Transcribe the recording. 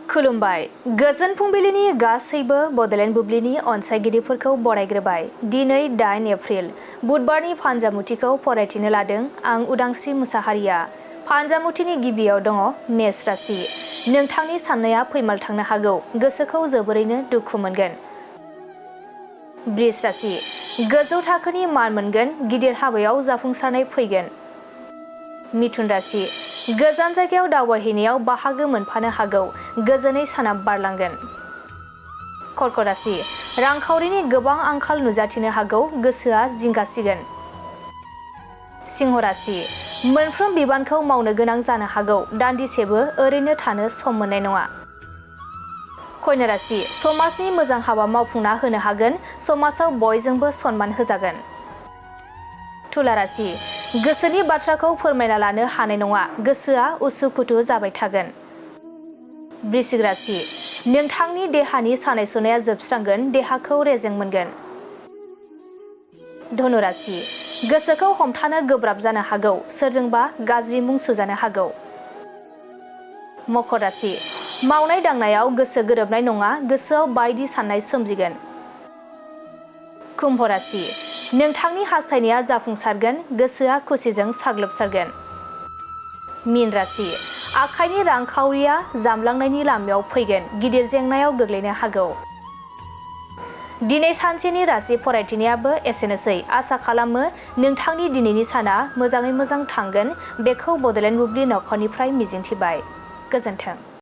खुलुमबाय गोजोन फुंबिलिनि गासैबो बडलेण्ड बुब्लिनि अनसायगिरिफोरखौ बरायग्रोबाय। दिनै 8 एप्रिल बुधबारनि फानजामुथिखौ फरायथिनो लादों आं उदांस्रि मुसाहारिया। फानजामुथिनि गिबियाव दङ मेष राशि। नोंथांनि साननाया फैमाल थांनो हागौ, गोसोखौ जोबोरैनो दुखु मोनगोन। बृष राशि गोजौ थाखोनि मान मोनगोन, गिदिर हाबायाव जाफुंसारनाय फैगोन। मिथुन राशि गोजान जायगायाव दावबायहैनायाव बाहागो मोनफानो हागौ, गोजोनै साना बारलांगोन। कर्क राशि रांखावरिनि गोबां आंखाल नुजाथिनो हागौ, गोसोआ जिंगासिगोन। सिंह राशि मोनफ्रोम बिबानखौ मावनो गोनां जानो हागौ, दान्दिसेबो ओरैनो थानो सम मोननाय नङा। कन्या राशि समाजनि मोजां हाबा मावफुंना होनो हागोन, समाजाव बयजोंबो सनमान होजागोन। तुला राशि गोसोनि बाथ्राखौ फोरमायना लानो हानाय नङा, गोसोआ उसुखुथु जाबाय थागोन। वृश्चिक राशि नोंथांनि देहानि सानाय सुनाया जोबस्रांगोन, देहाखौ रेजें मोनगोन। धनु राशि गोसोखौ हमथानो गोब्राब जानो हागौ, सोरजोंबा गाज्रि मुं सुजानो हागौ। मकर राशि मावनाय दांनायाव गोसो गोरोबनाय नङा, गोसोआव बायदि साननाय सोमजिगोन। कुम्भ राशि नोंथांनि हास्थायनाया जाफुंसारगोन, गोसोआ खुसिजों साग्लोबसारगोन। मीन राशि आखाइनि रांखावरिया जामलांनायनि लामायाव फैगोन, गिदिर जेंनायाव गोग्लैनो हागौ। दिनै सानसेनि राशि फरायथिनायाबो एसेनोसै। आसा खालामो नोंथांनि दिनैनि साना मोजाङै मोजां थांगोन, बेखौ बडलेण्ड बुब्लि नखरनिफ्राय मिजिंथिबाय। गोजोन्थों।